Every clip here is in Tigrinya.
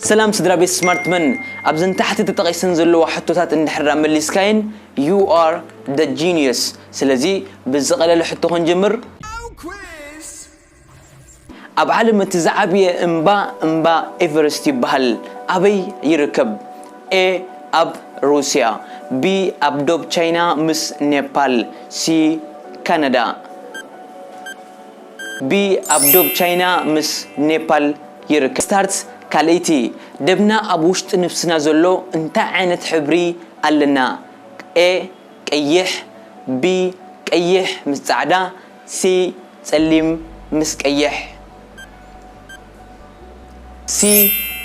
ሰላም ስድራ ቤት ስማርትመን፣ ኣብዘን ታሕቲ ተጠቒሰን ዘለዋ ሕቶታት እንድሕር መሊስካየን you are the genius። ስለዚ ብዝቐለለ ሕቶ ክንጅምር። ኣብ ዓለም እቲ ዝዓብየ እምባ እምባ ኤቨረስት ይበሃል። ኣበይ ይርከብ? ኤ ኣብ ሩስያ፣ ቢ ኣብ ዶብ ቻይና ምስ ኔፓል፣ ሲ ካናዳ። ቢ ኣብ ዶብ ቻይና ምስ ኔፓል ይርከብ። ስታርት። ካልኣይቲ፣ ደምና ኣብ ውሽጢ ነብስና ዘሎ እንታይ ዓይነት ሕብሪ ኣለና? ኤ ቀይሕ፣ ቢ ቀይሕ ምስ ጻዕዳ፣ ሲ ጸሊም ምስ ቀይሕ። ሲ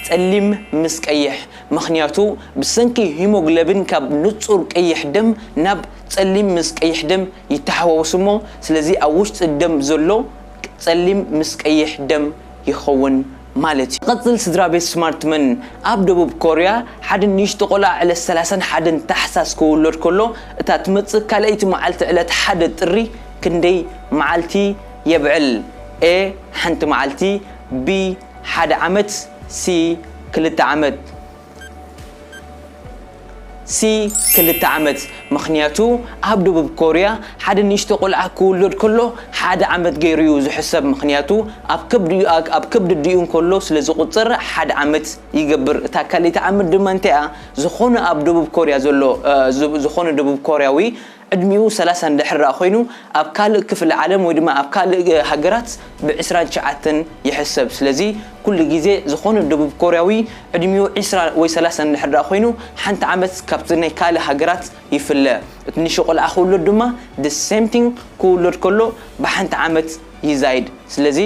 ጸሊም ምስ ቀይሕ። ምኽንያቱ ብሰንኪ ሂሞግሎቢን ካብ ንጹር ቀይሕ ደም ናብ ጸሊም ምስ ቀይሕ ደም ይተሓዋወስ እሞ፣ ስለዚ ኣብ ውሽጢ ደም ዘሎ ጸሊም ምስ ቀይሕ ደም ይኸውን ማለት እዩ። ቀጽል ስድራ ቤት ስማርትመን፣ ኣብ ደቡብ ኮርያ ሓደ ንእሽቶ ቆልዓ ዕለት ሰላሳን ሓደን ታሕሳስ ክውለድ ከሎ፣ እታ ትመጽእ ካልኣይቲ መዓልቲ ዕለት ሓደ ጥሪ ክንደይ መዓልቲ የብዕል? ኤ ሓንቲ መዓልቲ፣ ቢ ሓደ ዓመት፣ ሲ ክልተ ዓመት። ሲ ክልተ ዓመት። ምኽንያቱ ኣብ ደቡብ ኮርያ ሓደ ንእሽቶ ቆልዓ ክውለድ ከሎ ሓደ ዓመት ገይሩ እዩ ዝሕሰብ። ምኽንያቱ ኣብ ከብዲ ኣብ ከብዲ ኣዲኡ እንከሎ ስለ ዝቑጸር ሓደ ዓመት ይገብር። እታ ካልኣይቲ ዓመት ድማ እንታይ እያ? ዝኾነ ኣብ ደቡብ ኮርያ ዘሎ እ፣ ዝ- ዝኾነ ደቡብ ኮርያዊ ዕድሚኡ ሰላሳ እንድሕር ደኣ ኮይኑ ኣብ ካልእ ክፍለ ዓለም ወይ ድማ ኣብ ካልእ እ፣ ሃገራት ብ ዕስራን ትሽዓተን ይሕሰብ። ስለዚ ኩሉ ግዜ ዝኾነ ደቡብ ኮርያዊ ዕድሚኡ ዕስራ ወይ ሰላሳ እንድሕር ደኣ ኮይኑ ሓንቲ ዓመት ካብቲ ናይ ካልእ ሃገራት ይፍለ። እቲ ንእሽቶ ቆልዓ ክውለድ ድማ the same thing ክውለድ ከሎ ብሓንቲ ዓመት ይዛይድ። ስለዚ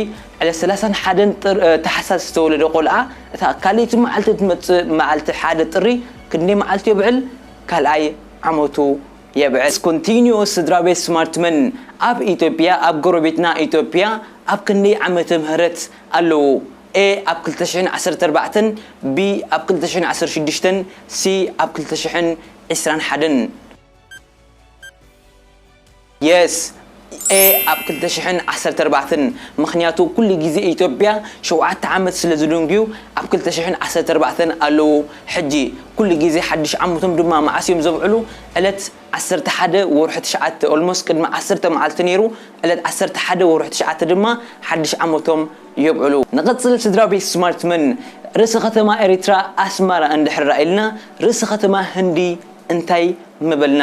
ዕለት ሰላሳን ሓደን ጥር እ፣ ታሕሳስ ዝተወለደ ቆልዓ እታ ካልኣይቲ መዓልቲ ትመጽእ መዓልቲ ሓደ ጥሪ ክንደይ መዓልቲ የብዕል? ካልኣይ ዓመቱ የብዕል። ኮንቲኒዮ ስድራ ቤት ስማርትመን፣ ኣብ ኢትዮጵያ ኣብ ጎረቤትና ኢትዮጵያ ኣብ ክንደይ ዓመተ ምህረት ኣለዉ? ኤ ኣብ ክልተ ሽሕን ዓሰርተ ኣርባዕተን፣ ቢ ኣብ ክልተ ሽሕን ዓሰርተ ሽዱሽተን፣ ሲ ኣብ ክልተ ሽሕን ዕስራን ሓደን። የስ፣ ኤ ኣብ ክልተ ሽሕን ዓሰርተ ኣርባዕተን። ምኽንያቱ ኩሉ ግዜ ኢትዮጵያ ሸውዓተ ዓመት ስለ ዝድንጉዩ ኣብ ክልተ ሽሕን ዓሰርተ ኣርባዕተን ኣለዉ። ሕጂ ኩሉ ግዜ ሓድሽ ዓመቶም ድማ መዓስ እዮም ዘብዕሉ? ዕለት ዓሰርተ ሓደ ወርሒ ትሽዓተ፣ ኦልሞስት ቅድሚ ዓሰርተ መዓልቲ ነይሩ። ዕለት ዓሰርተ ሓደ ወርሒ ትሽዓተ ድማ ሓድሽ ዓመቶም የብዕሉ። ንቐጽል ስድራ ቤት ስማርትመን፣ ርእሲ ከተማ ኤሪትራ ኣስመራ እንድሕር ኢልና ርእሲ ከተማ ህንዲ እንታይ ምበልና?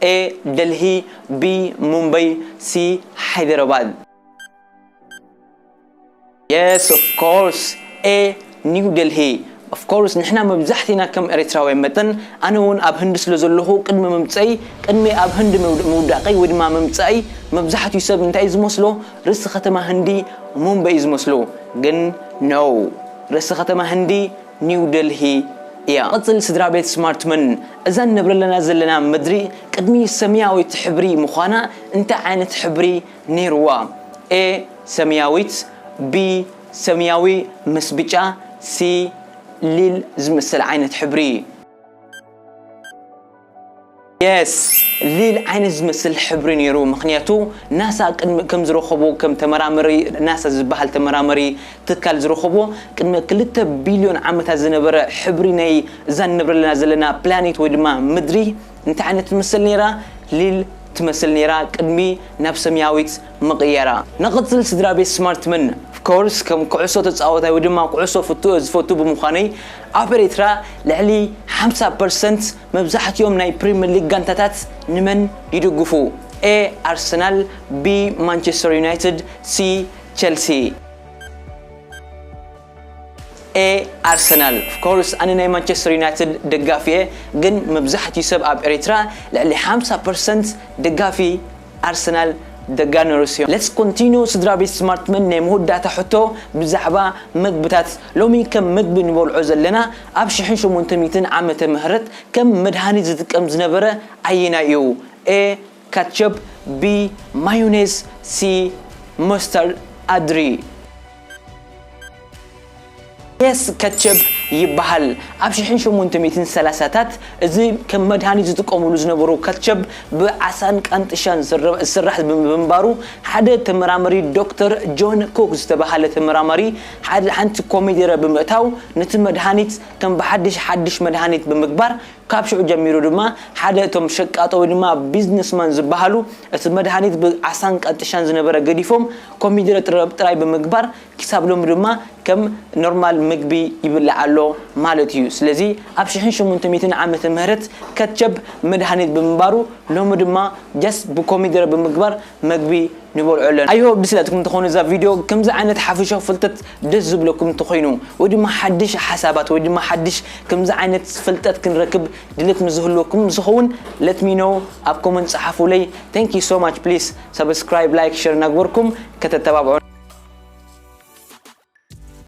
ኤ ደልሂ፣ ቢ ሙምበይ፣ ሲ ሓይደራባድ። Yes, of course, A ኒው ደልሂ። Of course ንሕና መብዛሕቲና ከም ኤርትራውያን መጠን ኣነ እውን ኣብ ህንዲ ስለ ዘለኹ ቅድሚ ምምፀይ ቅድሚ ኣብ ህንዲ ምውዳቀይ ወይ ድማ ምምፀኣይ መብዛሕትኡ ሰብ እንታይ ዝመስሎ ርእሲ ከተማ ህንዲ ሙምበይ እዩ ዝመስሎ። ግን no፣ ርእሲ ከተማ ህንዲ ኒው ደልሂ እያ። ቅጽል ስድራ ቤት ስማርትመን፣ እዛ ንነብረለና ዘለና ምድሪ ቅድሚ ሰማያዊት ሕብሪ ምዃና እንታይ ዓይነት ሕብሪ ነይርዋ? A ሰማያዊት፣ B ሰማያዊ ምስ ብጫ፣ C ሊል ዝመስል ዓይነት ሕብሪ። Yes፣ ሊል ዓይነት ዝመስል ሕብሪ ነይሩ። ምኽንያቱ ናሳ ቅድሚ ከም ዝረኸቦ ከም ተመራመሪ ናሳ ዝበሃል ተመራመሪ ትካል ዝረኸቦ ቅድሚ ክልተ ቢልዮን ዓመታት ዝነበረ ሕብሪ ናይ እዛ ንነብረለና ዘለና ፕላኔት ወይ ድማ ምድሪ እንታይ ዓይነት ትመስል ነይራ? ሊል ትመስል ነይራ ቅድሚ ናብ ሰማያዊት ምቕያራ። ንቕጽል ስድራ ቤት ስማርትመን። Of course ከም ኩዕሶ ተጻወታይ ወይ ድማ ኩዕሶ ፍቱ ዝፈቱ ብምዃነይ ኣብ ኤርትራ ልዕሊ ሓምሳ ፐርሰንት መብዛሕትኦም ናይ ፕሪምየር ሊግ ጋንታታት ንመን ይድግፉ? A ኣርሰናል፣ B ማንቸስተር ዩናይትድ፣ C ቸልሲ። A ኣርሰናል። Of course ኣነ ናይ ማንቸስተር ዩናይትድ ደጋፊ እየ፣ ግን መብዛሕትኡ ሰብ ኣብ ኤርትራ ልዕሊ ሓምሳ ፐርሰንት ደጋፊ ኣርሰናል ደጋነርስ እዮም። Let's continue ስድራ ቤት ስማርትመን። ናይ መወዳእታ ሕቶ ብዛዕባ መግብታት። ሎሚ ከም መግቢ ንበልዖ ዘለና ኣብ ሽሕን ሸሞንተ ሚእትን ዓመተ ምህረት ከም መድሃኒት ዝጥቀም ዝነበረ ኣየናይ እዩ? A ካትቸፕ፣ B ማዮኔዝ፣ C መስተርድ ኣድሪ። ሜስ ከቸብ ይበሃል። ኣብ ሽሕን ሸሞንተ ሚእትን ሰላሳታት እዚ ከም መድሃኒት ዝጥቀምሉ ዝነበሩ ከቸብ ብዓሳን ቃንጥሻን ዝስራሕ ብምንባሩ ሓደ ተመራመሪ ዶክተር ጆን ኮክ ዝተባሃለ ተመራማሪ ሓደ ሓንቲ ኮሚደረ ብምእታው ነቲ መድሃኒት ከም ብሓድሽ ሓድሽ መድሃኒት ብምግባር ካብ ሽዑ ጀሚሩ ድማ ሓደ እቶም ሸቃጦ ወይ ድማ ቢዝነስማን ዝበሃሉ እቲ መድሃኒት ብዓሳን ቃንጥሻን ዝነበረ ገዲፎም ኮሚደረ ጥራይ ብምግባር ክሳብ ሎሚ ድማ ከም ኖርማል ምግቢ ይብላዕ ኣሎ ማለት እዩ። ስለዚ ኣብ ሽሕን ሸሞንተ ሚእትን ዓመተ ምህረት ከቸብ መድሃኒት ብምንባሩ ሎሚ ድማ ጀስት ብኮሚደረ ብምግባር መግቢ ንበልዖ ኣለና። ኣይሆ ብስላትኩም እንተኾኑ እዛ ቪድዮ ከምዚ ዓይነት ሓፈሻዊ ፍልጠት ደስ ዝብለኩም እንተኾይኑ ወይ ድማ ሓድሽ ሓሳባት ወይ ድማ ሓድሽ ከምዚ ዓይነት ፍልጠት ክንረክብ ድሌት ንዝህልወኩም ዝኸውን let me know ኣብ ኮመንት ጸሓፉለይ። Thank you so much please subscribe like share እናግበርኩም ከተተባብዑ